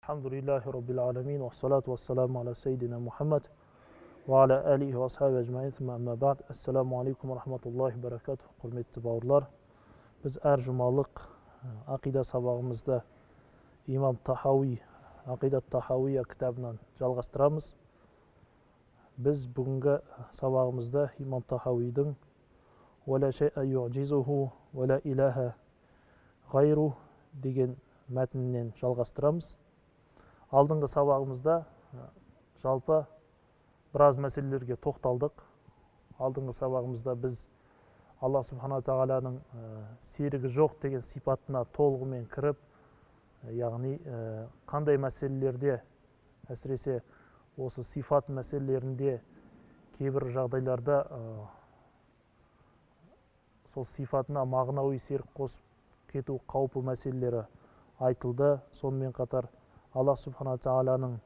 Alhamdulillahi Rabbil alamin, ve salatu ve selamu ala seyyidina Muhammed ve ala alihi ve ashabi ecmain, thumma amma ba'd. Ассаламу алейкум ва рахматуллахи ва баракатух. Құрметті бауырлар, біз әр жұмалық ақида сабағымызды Имам Тахауи, Ақида Тахауия кітабынан жалғастырамыз. Біз бүгінгі сабағымызда Имам Тахауидің «Уа ла шай'a юъджизуху, уа ла илаха ғайру» деген мәтінінен жалғастырамыз. Алдыңғы сабағымызда жалпы біраз мәселелерге тоқталдық. Алдыңғы сабағымызда біз Алла Субхана Тағаланың серігі жоқ деген сипатына толығымен кіріп, яғни қандай мәселелерде, әсіресе осы сипат мәселелерінде кейбір жағдайларда сол сипатына мағынауи серік қосып кету қаупі мәселелері айтылды. Сонымен қатар Алла Субхана Тағаланың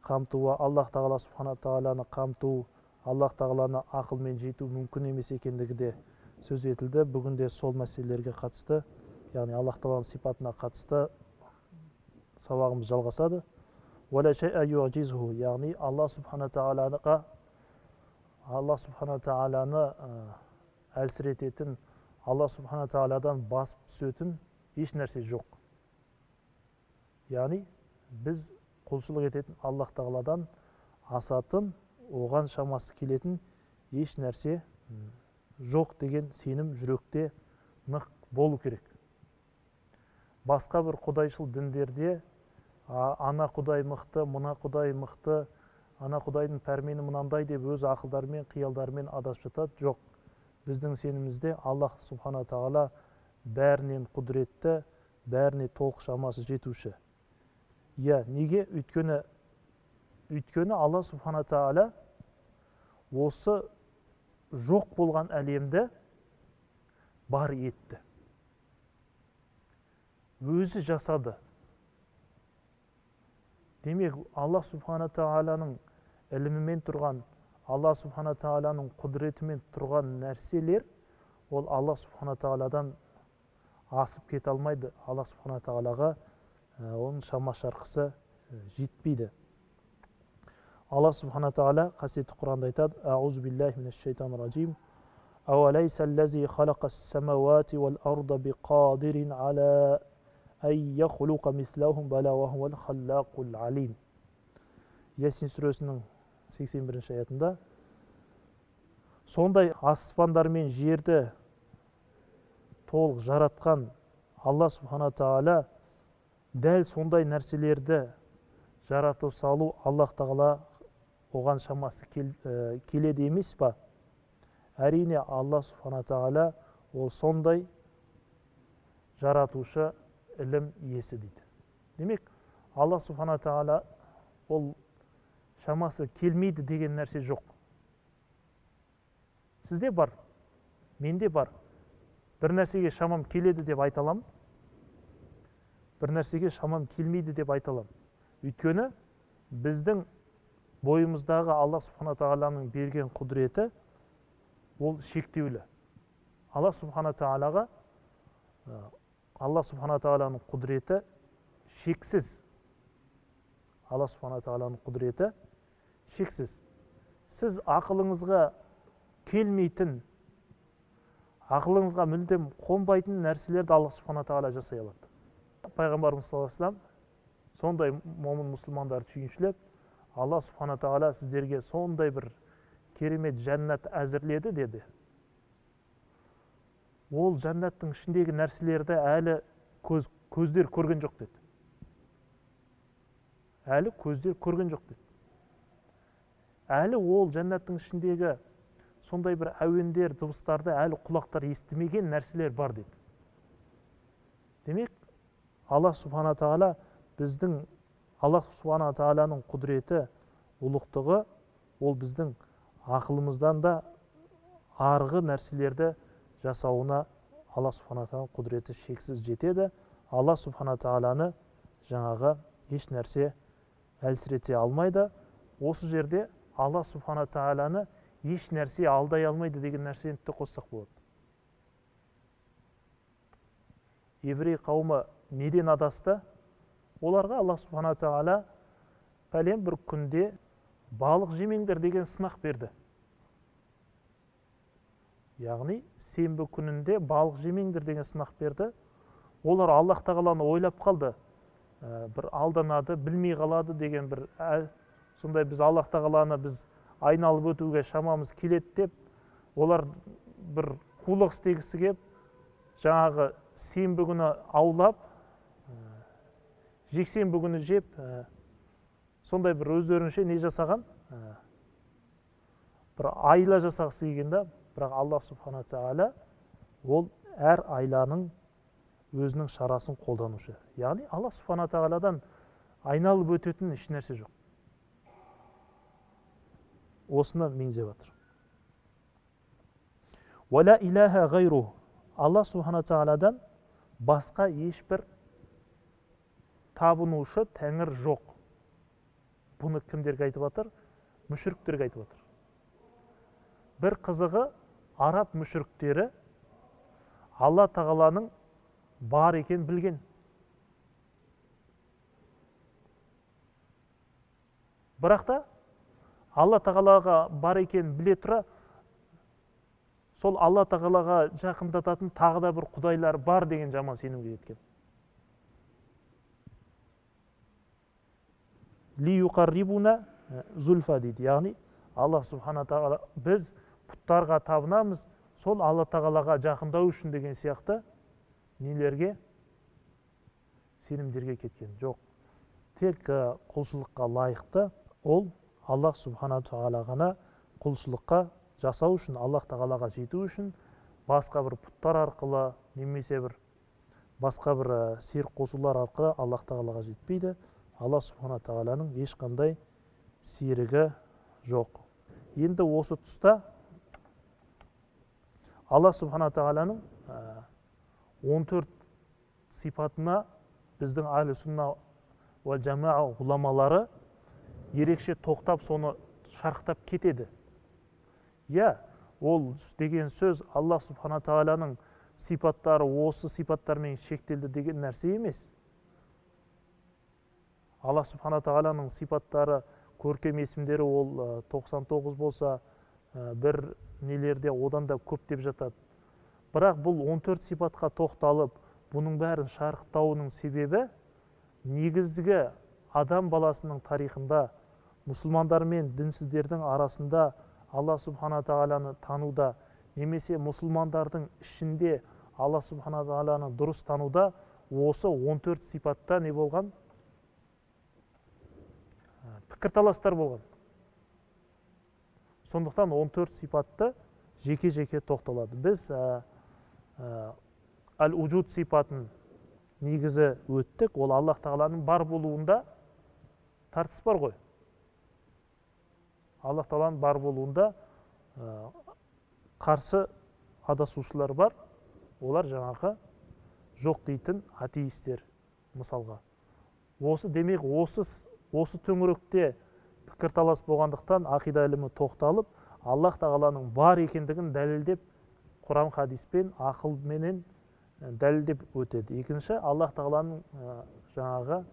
қамтуы, Аллах Тағала Субхана Тағаланы қамту, Аллах Тағаланы ақылмен жету мүмкін емес екендігі де сөз етілді. Бүгін де сол мәселелерге қатысты, яғни Аллах Тағаланың сипатына қатысты сабағымыз жалғасады. Уа ла шай'a юъджизуху, яғни Алла Субхана Тағалаға, Алла Субхана Тағаланы әлсірететін, Алла Субхана Тағаладан басып түсетін еш нәрсе жоқ. Яғни біз құлшылық ететін Аллах Тағаладан асатын, оған шамасы келетін еш нәрсе жоқ деген сенім жүректе нық болу керек. Басқа бір құдайшыл діндерде ана құдай мықты, мына құдай мықты, ана құдайдың пәрмені мынандай деп өз ақылдарымен, қиялдарымен адасып жатады. Жоқ, біздің сенімімізде Аллах Субхана Тағала бәрінен құдіретті, бәріне толық шамасы жетуші. Иә, неге? Өйткені Алла Субхана Тағала осы жоқ болған әлемді бар етті. Өзі жасады. Демек, Алла Субхана Тағаланың ілімімен тұрған, Алла Субхана Тағаланың құдіретімен тұрған нәрселер, ол Алла Субхана Тағаладан асып кете алмайды. Алла Субхана Тағалаға оның шама шарқысы жетпейді. Алла Субхана Тағала қасиетті Құранда айтады: Аузу биллахи минаш шайтанир ражим. Ауалайса аллази халақас самауати вал арда биқадирин ала ай яхлуқа мислахум бала ва хуал халлақул алим. Ясин сүресінің 81-ші аятында сондай аспандар мен жерді толық жаратқан Алла Субхана Тағала дәл сондай нәрселерді жаратып салу Аллах Тағала оған шамасы келеді емес па? Әрине, Алла Субхана Тағала ол сондай жаратушы ілім иесі дейді. Демек, Алла Субхана Тағала ол шамасы келмейді деген нәрсе жоқ. Сізде бар, менде бар. Бір нәрсеге шамам келеді деп айта аламын, бір нәрсеге шамам келмейді деп айта аламын. Өйткені біздің бойымыздағы Алла Субхана Тағаланың берген құдіреті ол шектеулі. Алла Субхана Тағалаға, Алла Субхана Тағаланың құдіреті шексіз. Алла Субхана Тағаланың құдіреті шексіз. Сіз ақылыңызға келмейтін, ақылыңызға мүлдем қонбайтын нәрселерді Алла Субхана Тағала жасай алады. Пайғамбарымыз саллаллаху алейхи вассалам сондай момын мұсылмандарды сүйіншілеп, Алла Субхана Тағала сіздерге сондай бір керемет жәннат әзірледі деді. Ол жәннаттың ішіндегі нәрселерді әлі көздер көрген жоқ деді. Әлі көздер көрген жоқ деді. Әлі ол жәннаттың ішіндегі сондай бір әуендер, дыбыстарды әлі құлақтар естімеген нәрселер бар деді. Демек, Алла Субхана Тағала біздің, Алла Субхана Тағаланың құдіреті, ұлықтығы, ол біздің ақылымыздан да арғы нәрселерді жасауына Алла Субхана Тағаланың құдіреті шексіз жетеді. Алла Субхана Тағаланы жаңағы еш нәрсе әлсірете алмайды. Осы жерде Алла Субхана Тағаланы еш нәрсе алдай алмайды деген нәрсені де қоссақ болады. Еврей қауымы неден адасты? Оларға Аллах субхана тағала пәлен бір күнде балық жемеңдер деген сынақ берді. Яғни сенбі күнінде балық жемеңдер деген сынақ берді. Олар Аллах тағаланы ойлап қалды. Бір алданады, білмей қалады деген бір сондай біз Аллах тағаланы біз айналып өтуге шамамыз келеді деп, олар бір қулық істегісі кеп, жаңағы сенбі күні аулап, жексенбі күні жеп, сондай бір өздерінше не жасаған, бір айла жасағысы келген да, бірақ Аллах субхана тағала ол әр айланың өзінің шарасын қолданушы. Яғни Аллах субхана тағаладан айналып өтетін еш нәрсе жоқ. Осыны меңзеп жатыр. Уа илаха ғайру. Аллах субхана тағаладан басқа ешбір табынушы тәңір жоқ. Бұны кімдерге айтып жатыр? Мүшіріктерге айтып жатыр. Бір қызығы, араб мүшіріктері Алла тағаланың бар екен білген. Бірақ та Алла тағалаға бар екен біле тұра, сол Алла тағалаға жақындататын тағы да бір құдайлар бар деген жаман сенімге жеткен. Ли юқаррибуна зульфа дейді. Яғни Аллах субхана тағала біз бұттарға табынамыз, сол Алла тағалаға жақындау үшін деген сияқты нелерге, сенімдерге кеткен жоқ. Тек құлшылыққа лайықты ол Аллах субхана тағала ғана құлшылыққа жасау үшін, Аллах тағалаға жету үшін басқа бір бұттар арқылы немесе бір басқа бір серік қосулар арқылы Аллах тағалаға жетпейді. Аллах субхана тағаланың ешқандай серігі жоқ. Енді осы тұста Аллах субхана тағаланың 14 сипатына біздің әхлі сунна уәл жамаа ғұламалары ерекше тоқтап, соны шарықтап кетеді. Я, ол деген сөз Аллах субхана тағаланың сипаттары осы сипаттармен шектелді деген нәрсе емес. Аллах субхана тағаланың сипаттары, көркем есімдері ол 99 болса, бір нелерде одан да көп деп жатады. Бірақ бұл 14 сипатқа тоқталып, бұның бәрін шарықтауының себебі негізгі адам баласының тарихында мұсылмандар мен дінсіздердің арасында Алла субхана тағаланы тануда, немесе мұсылмандардың ішінде Алла субхана тағаланы дұрыс тануда осы 14 сипатта не болған? Пікірталастар болған. Сондықтан 14 сипатты жеке-жеке тоқталады. Біз әл-уджуд сипатын негізі өттік. Ол Аллах тағаланың бар болуында тартыс бар ғой. Аллах тағаланың бар болуында қарсы адасушылар бар. Олар жаңағы жоқ дейтін атеистер мысалға. Осы демек осы төңіректе пікірталас болғандықтан ақида ілімі тоқталып, Аллах тағаланың бар екендігін дәлелдеп, Құран хадиспен, ақылменен дәлелдеп өтеді. Екінші, Аллах тағаланың жаңағы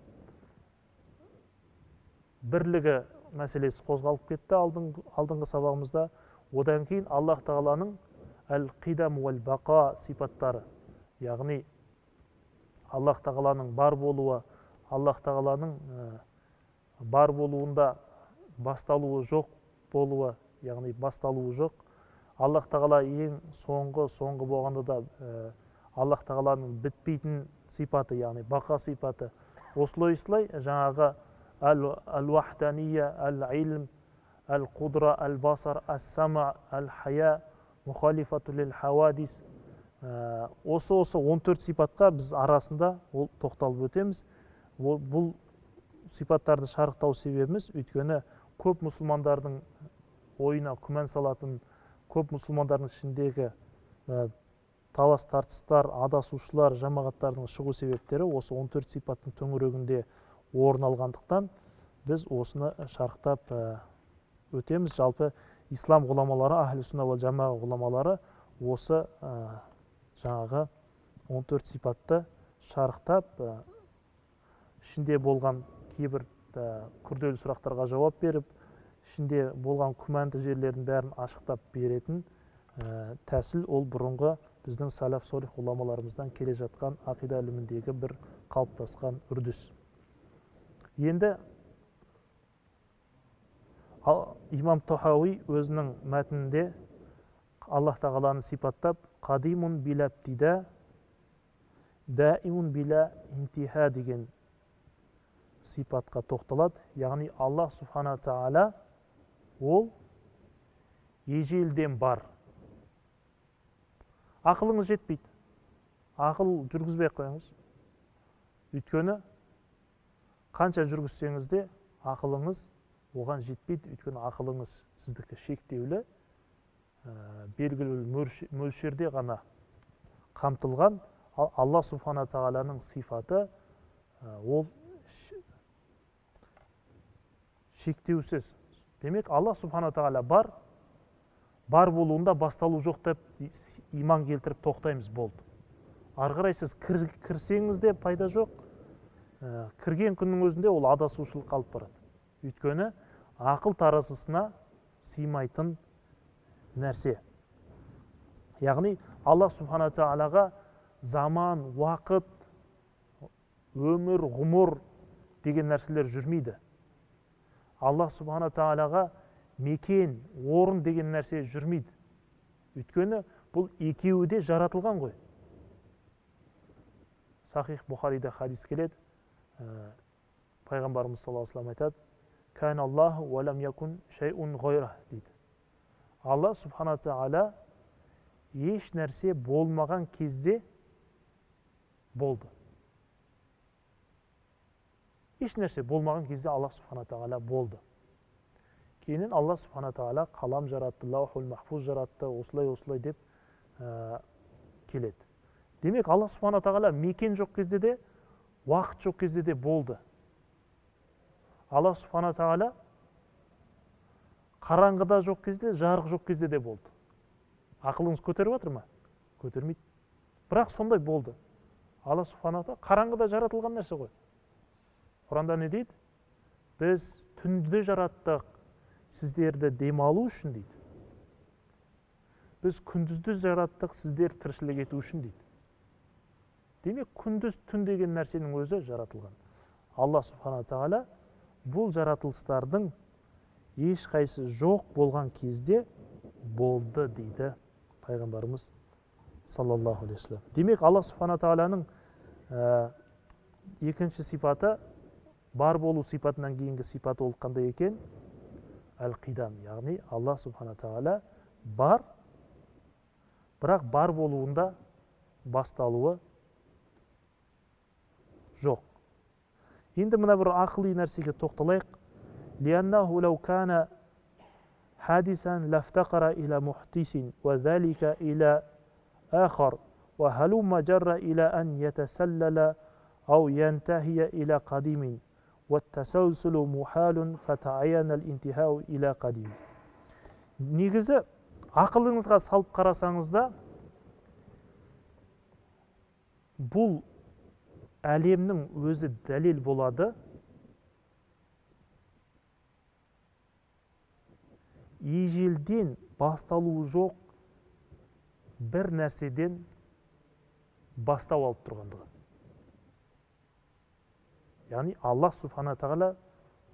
бірлігі мәселесі қозғалып кетті алдыңғы сабағымызда. Одан кейін Аллах тағаланың әл-қидам уәл-бақа сипаттары, яғни Аллах тағаланың бар болуы, Аллах тағаланың бар болуында басталуы жоқ болуы, яғни басталуы жоқ. Аллах тағала ең соңғы болғанда да Аллах тағаланың бітпейтін сипаты, яғни бақа сипаты. Осылай жаңағы әл-уахдания, әл-илм, әл-қудра, әл-басар, әс-сама, әл-хая, мухалифату лил-хавадис. Осы 14 сипатқа біз арасында ол тоқталып өтеміз. Бұл сипаттарды шарықтау себебіміз, өйткені көп мұсылмандардың ойына күмән салатын, көп мұсылмандардың ішіндегі талас тартыстар, адасушылар, жамағаттардың шығу себептері осы 14 сипаттың төңірегінде орын алғандықтан біз осыны шарықтап өтеміз. Жалпы ислам ғұламалары, ахлі сунна уәл жамаа ғұламалары осы жаңағы 14 сипатты шарықтап, Ішінде болған кейбір күрделі сұрақтарға жауап беріп, ішінде болған күмәнді жерлердің бәрін ашықтап беретін тәсіл ол бұрынғы біздің салаф солих ғұламаларымыздан келе жатқан ақида іліміндегі бір қалыптасқан үрдіс. Енді Имам Тахауи өзінің мәтінінде Аллах Тағаланы сипаттап, қадимун биля ибтида, даимун биля интиха деген сипатқа тоқталады. Яғни Аллах Субхана Тағала ол ежелден бар. Ақылыңыз жетпейді. Ақыл жүргізбей қойыңыз. Өйткені қанша жүргізсеңіз де ақылыңыз оған жетпейді. Өйткені ақылыңыз сіздікі шектеулі, белгілі мөлшерде ғана қамтылған. Ал Алла Субхана Тағаланың сипаты ол шектеусіз. Демек, Алла Субхана Тағала бар, бар болуында басталу жоқ деп иман келтіріп тоқтаймыз, болды. Ары қарай сіз кірсеңіз де пайда жоқ, кірген күннің өзінде ол адасушылық алып барады. Өйткені ақыл таразысына сыймайтын нәрсе. Яғни Алла Субхана Тағалаға заман, уақыт, өмір, ғұмыр деген нәрселер жүрмейді. Алла Субхана Тағалаға мекен, орын деген нәрсе жүрмейді. Өйткені бұл екеуі де жаратылған ғой. Сахих Бухарида хадис келеді. Пайғамбарымыз саллаллаху алейхи ва саллям айтады: «Кан Аллаху ва лам якун шайун ғайрах» дейді. Алла Субхана Тағала еш нәрсе болмаған кезде болды. Еш нәрсе болмаған кезде Алла Субхана Тағала болды. Кейіннен Алла Субхана Тағала қалам жаратты, лаухул махфуз жаратты, осылай-осылай деп келеді. Демек, Алла Субхана Тағала мекен жоқ кезде де, уақыт жоқ кезде де болды. Алла Субхана Тағала қараңғыда жоқ кезде, жарық жоқ кезде де болды. Ақылыңыз көтеріп жатыр ма? Көтермейді. Бірақ сондай болды. Алла Субхана Тағала қараңғыда жаратылған нәрсе ғой. Құранда не дейді? Біз түнді жараттық сіздерді демалу үшін дейді. Біз күндізді жараттық сіздер тіршілік ету үшін дейді. Демек, күндіз түн деген нәрсенің өзі жаратылған. Алла Субхана Тағала бұл жаратылыстардың ешқайсысы жоқ болған кезде болды дейді пайғамбарымыз саллаллаху алейхи вассалам. Демек, Алла Субхана Тағаланың екінші сипаты, бар болу сипатынан кейінгі сипаты ол қандай екен? Әл-Қидам, яғни Алла Субхана Тағала бар, бірақ бар болуында басталуы жоқ. Енді мына бір ақыли нәрсеге тоқталайық. لأنه لو كان حادثا لافتقر إلى محدث وذلك إلى آخر وهلم جر إلى أن يتسلل أو ينتهي إلى قديم والتسلسل محال فتعين الانتهاء إلى قديم. Негізі ақылыңызға салып қарасаңыз да, бұл әлемнің өзі дәлел болады. Ежелден басталуы жоқ бір нәрседен бастау алып тұрғандығы. Яғни Аллах Субхана Тағала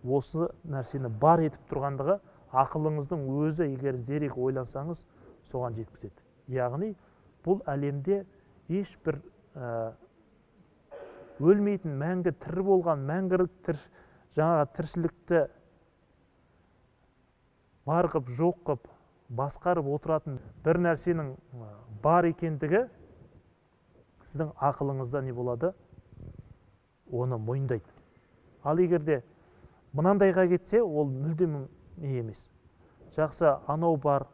осы нәрсені бар етіп тұрғандығы ақылыңыздың өзі, егер зерек ойлансаңыз, соған жеткізеді. Яғни бұл әлемде ешбір өлмейтін, мәңгі тірі болған, мәңгілік жаңағы тіршілікті бар қып, жоқ қып, басқарып отыратын бір нәрсенің бар екендігі сіздің ақылыңызда не болады? Оны мойындайды. Ал егер де мынандайға кетсе, ол мүлдем не емес. Жақсы, анау бар,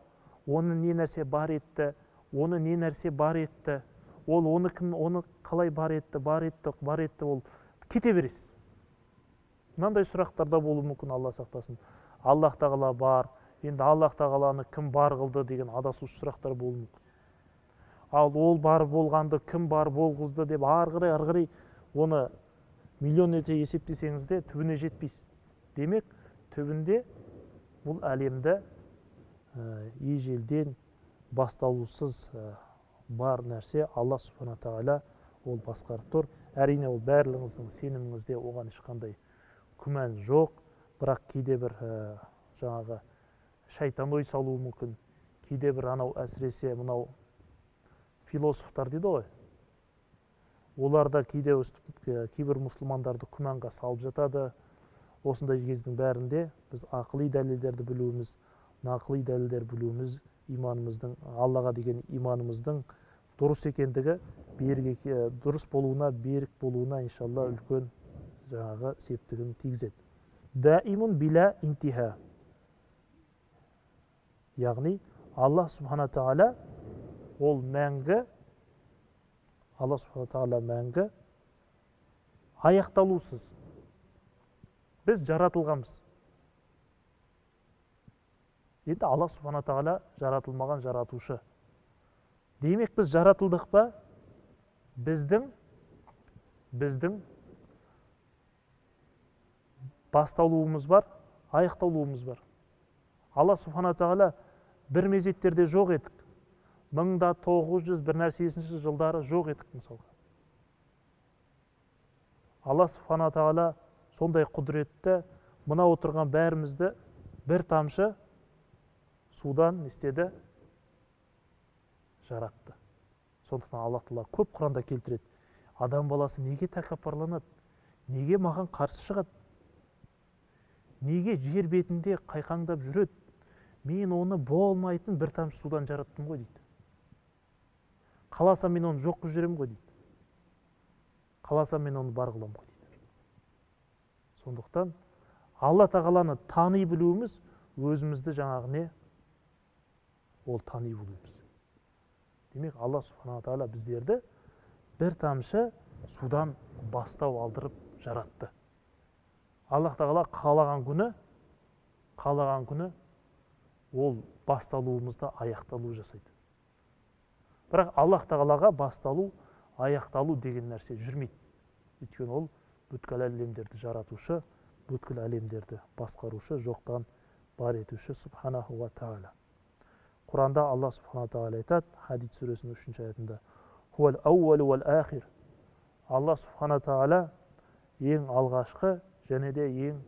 оны не нәрсе бар етті, оны не нәрсе бар етті, ол оны кім, оны қалай бар етті, бар етті, бар етті, ол кете бересіз. Мынандай сұрақтарда болуы мүмкін, Алла сақтасын. Аллах Тағала бар, енді Аллах Тағаланы кім бар қылды деген адасушы сұрақтар болуы мүмкін. Ал ол бар болғанды кім бар болғызды деп ары қарай оны Миллион ете есептесеңіз де түбіне жетпейсіз. Демек, түбінде бұл әлемді ежелден басталусыз бар нәрсе Алла субхана тағала ол басқарып тұр. Әрине, ол барлығыңыздың сеніміңізде оған ешқандай күмән жоқ, бірақ кейде бір жаңағы шайтан ой салуы мүмкін, кейде бір анау әсіресе мынау философтар дейді ғой, олар да кейде өстіп кейбір мұсылмандарды күмәнға салып жатады. Осындай кездің бәрінде біз ақыли дәлелдерді білуіміз, нақыли дәлелдер білуіміз, иманымыздың, Аллаға деген иманымыздың дұрыс екендігі, берік, дұрыс болуына, берік болуына иншалла үлкен жаңағы септігін тигізеді. Даимун биля интиха. Яғни Аллах субхана тағала ол мәңгі, Аллах субхана тағала мәңгі аяқталусыз. Біз жаратылғанбыз. Енді Аллах субхана тағала жаратылмаған жаратушы. Демек, біз жаратылдық па? Біздің басталуымыз бар, аяқталуымыз бар. Алла субхана тағала бір мезеттерде жоқ едік. 1900 бір нәрсесінші жылдары жоқ едік мысалға. Алла субхана тағала сондай құдіретті, мына отырған бәрімізді бір тамшы судан не істеді? Жаратты. Сондықтан Аллах тағала көп Құранда келтіреді. Адам баласы неге тәкаппарланады? Неге маған қарсы шығады? Неге жер бетінде қайқаңдап жүреді? Мен оны болмайтын бір тамшы судан жараттым ғой дейді. Қаласа мен оны жоқ қылып жіберемін ғой дейді. Қаласа мен оны бар қыламын ғой дейді. Сондықтан Алла тағаланы тани білуіміз, өзімізді жаңағы не? Ол тани білуіміз. Демек, Алла субхана тағала біздерді бір тамшы судан бастау алдырып жаратты. Аллах тағала қалаған күні ол басталуымызды аяқталу жасайды. Бірақ Аллах тағалаға басталу, аяқталу деген нәрсе жүрмейді. Өйткені ол бүткіл әлемдерді жаратушы, бүткіл әлемдерді басқарушы, жоқтан бар етуші субханаху ва тағала. Құранда Алла субхана тағала айтады, Хадид сүресінің 3-ші аятында: Хуал ауал уал ахир. Алла субхана тағала ең алғашқы және де ең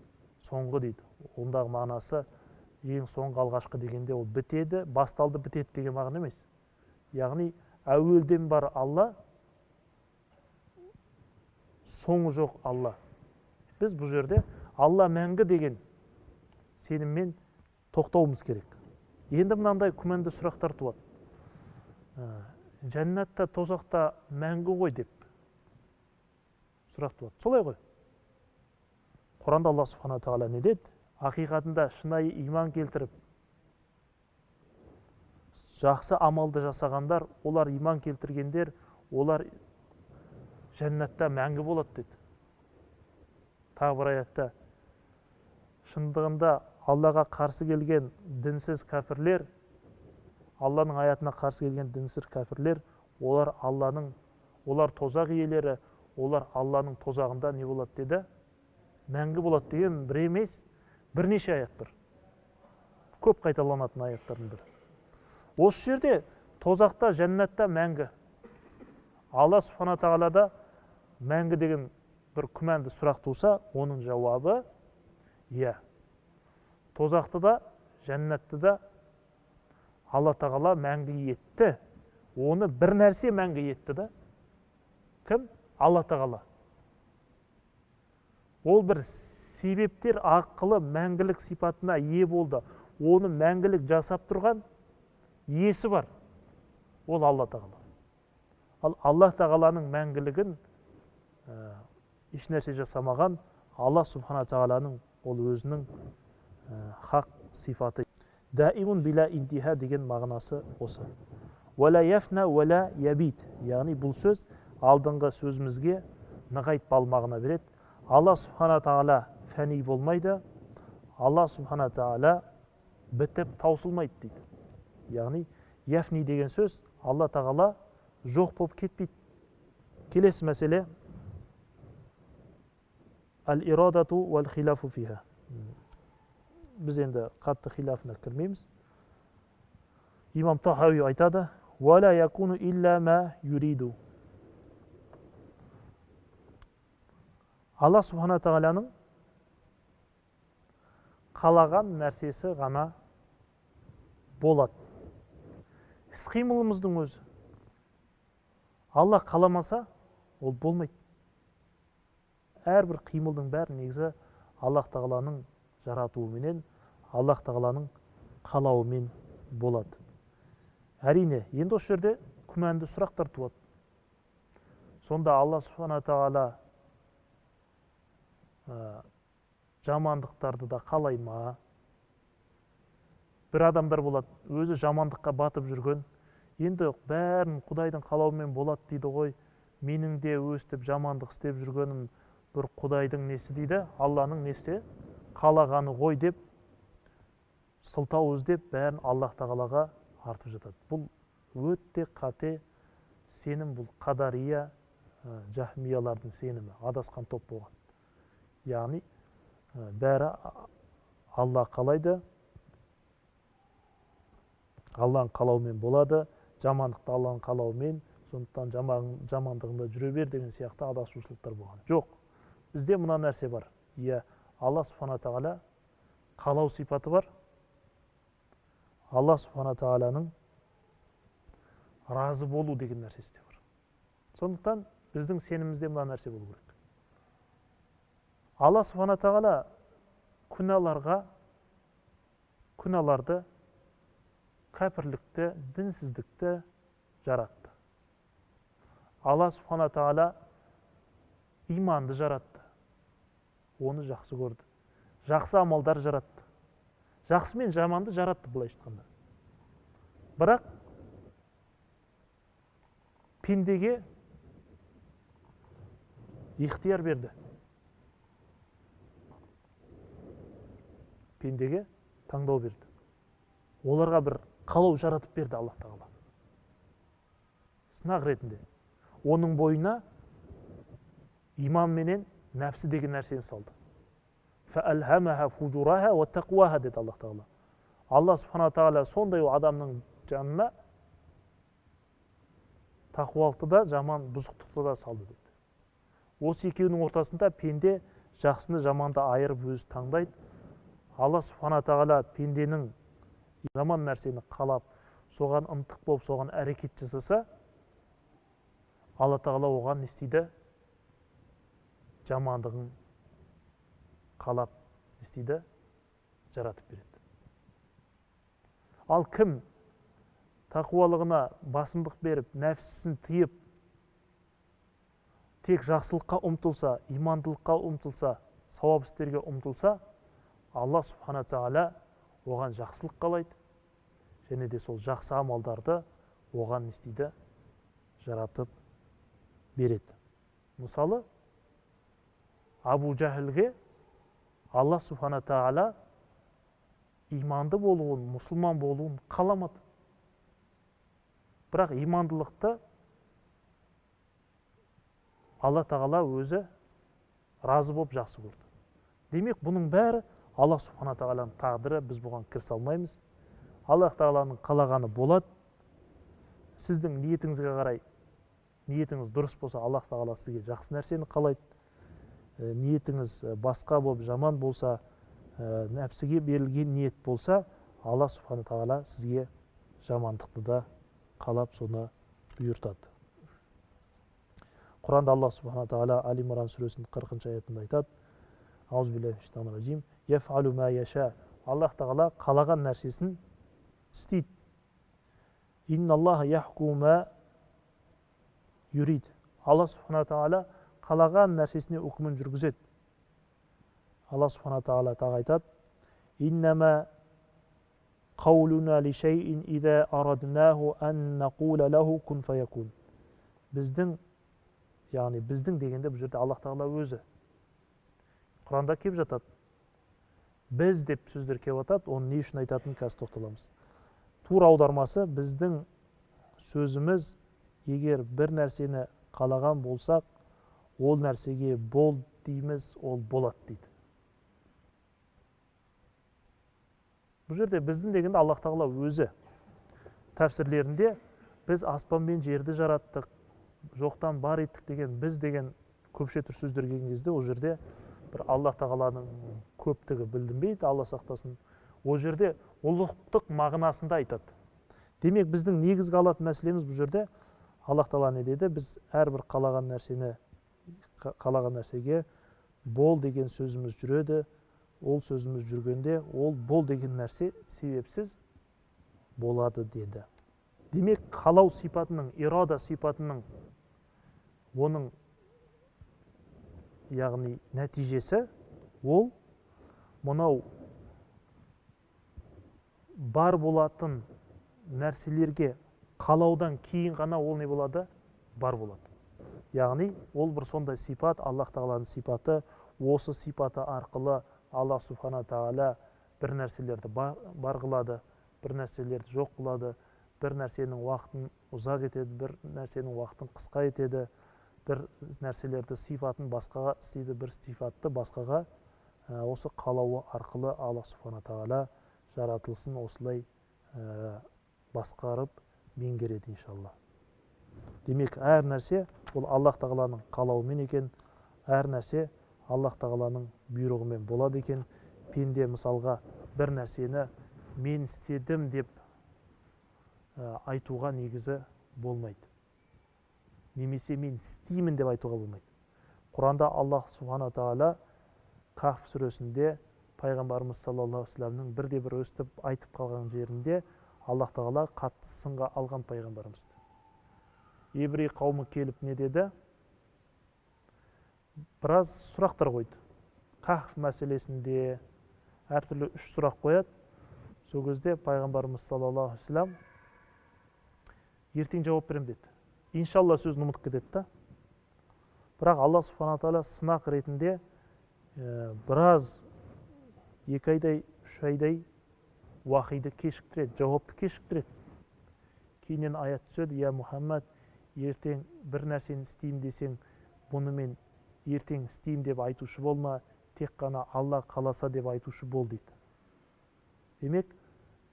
соңғы дейді. Ондағы мағынасы ең соңғы алғашқы дегенде ол бітеді, басталды, бітеді деген мағына емес. Яғни әуелден бар Алла, соңы жоқ Алла. Біз бұл жерде Алла мәңгі деген сеніммен тоқтауымыз керек. Енді мынандай күмәнді сұрақтар туады. Жәннатта, тозақта мәңгі ғой деп сұрақ туады. Солай ғой. Құранда Алла субхана тағала не деді? Ақиқатында шынайы иман келтіріп, жақсы амалды жасағандар, олар иман келтіргендер, олар жәннатта мәңгі болады деді. Тағы бір аятта шындығында Аллаға қарсы келген дінсіз кәпірлер, Алланың аятына қарсы келген дінсіз кәпірлер, олар Алланың, олар тозақ иелері, олар Алланың тозағында не болады деді? Мәңгі болады деген бір емес, бірнеше аят бар. Көп қайталанатын аяттардың бірі. Осы жерде тозақта, жәннатта мәңгі. Алла субхана тағалада мәңгі деген бір күмәнді сұрақ туса, оның жауабы иә. Тозақты да, жәннатты да Алла тағала мәңгі етті. Оны бір нәрсе мәңгі етті да. Кім? Алла тағала. Ол бір себептер арқылы мәңгілік сипатына ие болды. Оны мәңгілік жасап тұрған иесі бар. Ол Алла тағала. Ал Алла тағаланың мәңгілігін еш нәрсе жасамаған Алла субхана тағаланың ол өзінің хақ сипаты. Даимун биля интиха деген мағынасы осы. Уәлә яфна уәлә ябит. Яғни бұл сөз алдыңғы сөзімізге нығайтпалы мағына береді. Алла субхана тағала фәни болмайды. Алла субхана тағала бітіп таусылмайды дейді. Яғни яфни деген сөз Алла тағала жоқ болып кетпейді. Келесі мәселе Әл-ирадату уәл-хилафу фиха. Біз енді қатты хилафына кірмейміз. Имам Тахауи айтады: «Уәла якуну илля ма юриду». Алла субхана тағаланың қалаған нәрсесі ғана болады. Іс-қимылымыздың өзі. Алла қаламаса, ол болмайды. Әрбір қимылдың бәрі негізі Аллах тағаланың жаратуыменен, Аллах тағаланың қалауымен болады. Әрине, енді осы жерде күмәнді сұрақтар туады. Сонда Алла субхана тағала жамандықтарды да қалай ма? Бір адамдар болады, өзі жамандыққа батып жүрген. Енді бәрін Құдайдың қалауымен болады дейді ғой. Менің де өстіп жамандық істеп жүргенім бір Құдайдың несі дейді, Алланың несі қалағаны ғой деп сылтау іздеп бәрін Аллах тағалаға артып жатады. Бұл өте қате сенім, бұл қадария, жахмиялардың сенімі, адасқан топ болған. Яғни бәрі Алла қалайды, Алланың қалауымен болады, жамандықты Алланың қалауымен, сондықтан жамандығында жүре бер деген сияқты адасушылықтар болған. Жоқ, бізде мына нәрсе бар. Иә, Алла субхана тағала қалау сипаты бар. Алла субхана тағаланың разы болу деген нәрсесі де бар. Сондықтан біздің сенімімізде мына нәрсе болу керек. Алла субхана тағала күнәларды, кәпірлікті, дінсіздікті жаратты. Алла субхана тағала иманды жаратты. Оны жақсы көрді. Жақсы амалдар жаратты. Жақсы мен жаманды жаратты, былайша айтқанда. Бірақ пендеге ихтияр берді. Пендеге таңдау берді. Оларға бір қалау жаратып берді Аллах тағала. Сынақ ретінде. Оның бойына иман менен нәпсі деген нәрсені салды. فَأَلْهَمَهَا فُجُورَهَا وَتَقْوَاهَا деді Аллах тағала. Алла субхана тағала сондай адамның жанына тақуалықты да, жаман бұзықтықты да салды деді. Осы екеуінің ортасында пенде жақсыны жаманды айырып өзі таңдайды. Алла субхана тағала пенденің жаман нәрсені қалап, соған ынтық болып, соған әрекет жасаса, Алла тағала оған не істейді? Жамандығын қалап не істейді? Жаратып береді. Ал кім тақуалығына басымдық беріп, нәпсісін тыйып, тек жақсылыққа ұмтылса, имандылыққа ұмтылса, сауап істерге ұмтылса, Алла субхана тағала оған жақсылық қалайды, және де сол жақсы амалдарды оған не істейді? Жаратып береді. Мысалы, Абу Жахілге Алла субхана тағала иманды болуын, мұсылман болуын қаламады. Бірақ имандылықты Алла тағала өзі разы болып жақсы көрді. Демек, бұның бәрі Алла субхана тағаланың тағдыры, біз бұған кірісе алмаймыз. Аллах тағаланың қалағаны болады. Сіздің ниетіңізге қарай, ниетіңіз дұрыс болса, Аллах тағала сізге жақсы нәрсені қалайды. Ниетіңіз басқа болып, жаман болса, нәпсіге берілген ниет болса, Алла субхана тағала сізге жамандықты да қалап, соны бұйыртады. Құранда Алла субхана тағала Али Имран сүресінің 40-шы аятында айтады: Аузубиллахи минаш шайтанир ражим. Яфалу ма яша. Аллах тағала қалаған нәрсесін істейді. Инналлаха яхкуму ма юрид. Алла субхана тағала қалаған нәрсесіне үкімін жүргізеді. Алла субхана тағала тағы айтады: Иннама қаулуна ли шайин иза араднаху ан нақула лаху кун фаякун. Біздің, яғни біздің дегенде бұл жерде Аллах тағала өзі. Құранда келіп жатады. Біз деп сөздер келіп жатады, оны не үшін айтатынын қазір тоқталамыз. Тура аудармасы: біздің сөзіміз егер бір нәрсені қалаған болсақ, ол нәрсеге бол дейміз, ол болады дейді. Бұл жерде біздің дегенде Аллах тағала өзі тәпсірлерінде біз аспан мен жерді жараттық, жоқтан бар еттік деген біз деген көпше түр сөздер келген кезде ол жерде бір Аллах тағаланың көптігі білінбейді, Алла сақтасын. Ол жерде ұлықтық мағынасында айтады. Демек, біздің негізгі алатын мәселеміз бұл жерде Аллах тағала не деді? Біз әрбір қалаған нәрсені, қалаған нәрсеге бол деген сөзіміз жүреді. Ол сөзіміз жүргенде, ол бол деген нәрсе себепсіз болады деді. Демек, қалау сипатының, ирада сипатының оның яғни нәтижесі ол мынау бар болатын нәрселерге қалаудан кейін ғана ол не болады? Бар болады. Яғни ол бір сондай сипат, Аллах тағаланың сипаты, осы сипаты арқылы Аллах субхана тағала бір нәрселерді бар қылады, бір нәрселерді жоқ қылады, бір нәрсенің уақытын ұзақ етеді, бір нәрсенің уақытын қысқа етеді, бір нәрселерді сипатын басқаға істейді, бір сипатты басқаға осы қалауы арқылы Аллах субхана тағала жаратылысын осылай басқарып меңгереді иншалла. Демек, әр нәрсе ол Аллах тағаланың қалауымен екен, әр нәрсе Аллах тағаланың бұйрығымен болады екен. Пенде мысалға бір нәрсені мен істедім деп айтуға негізі болмайды. Немесе мен істеймін деп айтуға болмайды. Құранда Аллах субхана тағала Кахф сүресінде пайғамбарымыз саллаллаху алейхи вассаламның бірде бір өстіп айтып қалған жерінде Аллах тағала қатты сынға алған пайғамбарымызды. Еврей қауымы келіп не деді? Біраз сұрақтар қойды. Кахф мәселесінде әртүрлі үш сұрақ қояды. Сол кезде пайғамбарымыз саллаллаху алейхи вассалам ертең жауап беремін деді. Иншалла сөзін ұмытып кетеді да. Бірақ Аллах субхана тағала сынақ ретінде біраз 2 айдай, 3 айдай уахиді кешіктіреді, жауапты кешіктіреді. Кейіннен аят түседі, я Мұхаммад, ертең бір нәрсені істеймін десең, бұны мен ертең істеймін деп айтушы болма, тек қана Алла қаласа деп айтушы бол дейді. Демек,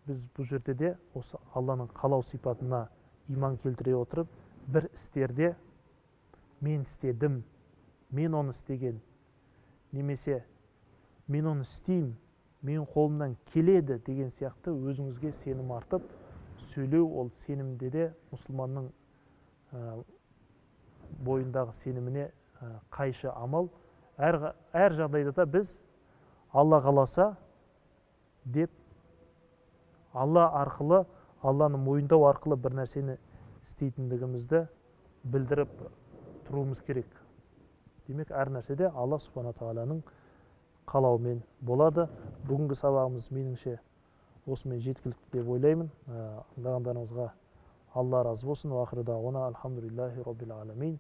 біз бұл жерде де осы Алланың қалау сипатына иман келтіре отырып, бір істерде мен істедім, мен оны істеген, немесе мен оны істеймін, мен қолымнан келеді деген сияқты өзіңізге сенім артып сөйлеу, ол сенімде де мұсылманның бойындағы сеніміне қайшы амал. Әр жағдайда да біз Алла қаласа деп Алла арқылы, Алланы мойындау арқылы бір нәрсені істейтіндігімізді білдіріп тұруымыз керек. Демек, әр нәрседе Алла субхана тағаланың қалауымен болады. Бүгінгі сабағымыз меніңше осымен жеткілікті деп ойлаймын. Тыңдағандарыңызға Алла разы болсын. Уа ахиру дауана альхамдулиллахи роббил аламин.